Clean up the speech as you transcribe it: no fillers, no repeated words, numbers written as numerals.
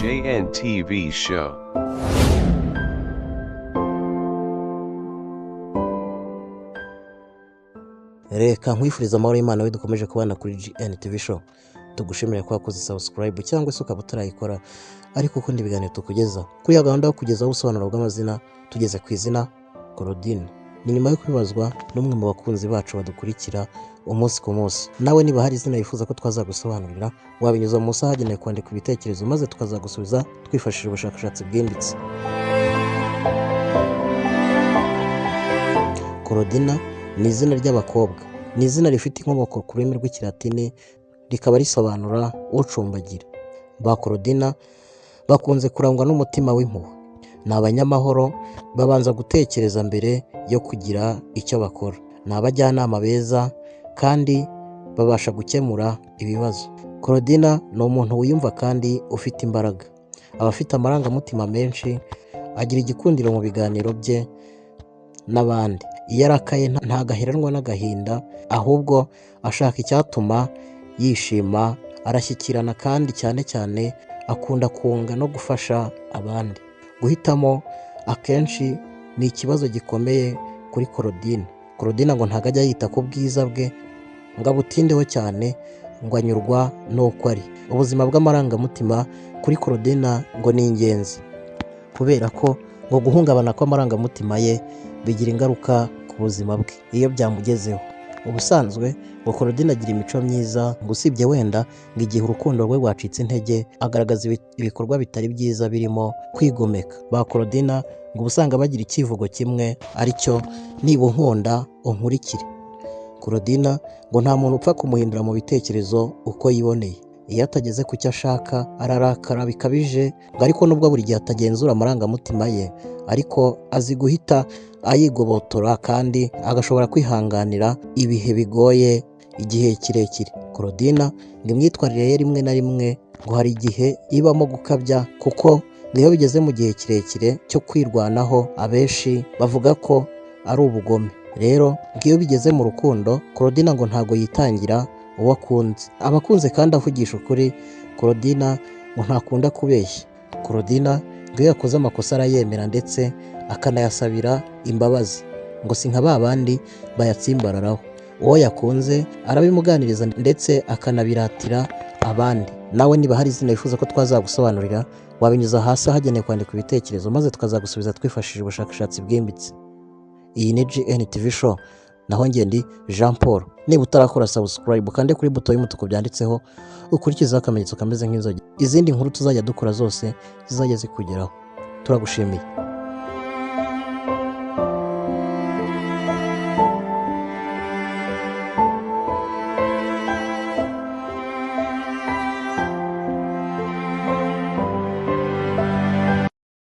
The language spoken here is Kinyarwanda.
JNTV Show. Reka nkwifuriza amahoro y'Imana we dukomeje kubana kuri GNTV Show. Tugushimire ko wakoze subscribe cyangwa se ukaba utarayikora ariko ukunda ibiganiro tukugezaho. Kuri ya gahunda yo kugezaho ubusobanuro bw'amazina, tugeze ku izina Claudine. Ni nyuma yo kubibazwa n'umwe mu bakunzi bacu badukurikira umunsi ku munsi. Nawe niba hari izina wifuza ko twazagusobanurira, wabinyuza mu masaha ahagenewe kwandika ibitekerezo maze tukazagusubiza twifashishije ubushakashatsi bwimbitse. Korodina ni izina ry'abakobwa. Ni izina rifite inkomoko ku rurimi rw'Ikilatini, rikaba risobanura ucumbagira. Ba Korodina bakunze kurangwa n'umutima w'impuhwe. Ni abanyamahoro, babanza gutekereza mbere yo kugira icyo bakora. Ni abajyanama beza kandi babasha gukemura ibibazo. Korodina ni umuntu wiyumva kandi ufite imbaraga. Aba afite amarangamutima menshi, agira igikundiro mu biganiro bye n'abandi. Iyo arakaye ntagaheranwa n'agahinda, ahubwo ashaka icyatuma yishima, arashyikirana kandi cyane cyane akunda kunga no gufasha abandi. Guhitamo akenshi ni ikibazo gikomeye kuri Korodina. Korodina ngo ntabwo ajya yita ku bwiza bwe ngo abutindeho cyane, ngo anyurwa n'uko ari. Ubuzima bw'amarangamutima kuri Korodina ngo ni ingenzi kubera ko ngo guhungabana kw'amarangamutima ye bigira ingaruka ku buzima bwe iyo byamugezeho. Ubusanzwe ngo Korodina agira imico myiza, ngo usibye wenda ngo igihe urukundo rwe rwacitse intege agaragaza ibikorwa bitari byiza birimo kwigomeka. Ba Korodina ngo uba usanga bagira icyivugo kimwe aricyo niba unkunda unkurikire. Korodina ngo nta muntu upfa kumuhindura mu bitekerezo uko yiboneye. Iyo atageze ku cyo ashaka ararakara bikabije, ngo ariko nubwo buri gihe atagenzura amarangamutima ye, ariko azi guhita ayigobotora kandi agashobora kwihanganira ibihe bigoye igihe kirekire. Korodina ngo imyitwarire ye rimwe na rimwe ngo hari igihe ibamo gukabya, kuko ngo iyo bigeze mu gihe kirekire cyo kwirwanaho abenshi bavuga ko ari ubugome. Rero ngo iyo bigeze mu rukundo, Korodina ngo ntabwo yitangira uwo akunze. Aba akunze kandi avugisha ukuri. Korodina ngo ntakunda kubeshya. Korodina ngo iyo yakoze amakosa arayemera ndetse akanayasabira imbabazi, ngo si nka ba bandi bayatsimbararaho. Uwo yakunze arabimuganiriza ndetse akanabiratira abandi. Nawe niba hari izina wifuza ko twazagusobanurira, wabinyuza hasi ahagenewe kwandika ibitekerezo maze tukazagusubiza twifashishije ubushakashatsi bwimbitse. Iyi ni GNTV Show, naho njye ndi Jean Paul. Niba utarakora subscribe, ukande kuri buto y'umutuku byanditseho, ukurikizeho akamenyetso kameze nk'inzogera. Izindi nkuru tuzajya dukora zose zizajya zikugeraho. Turagushimiye.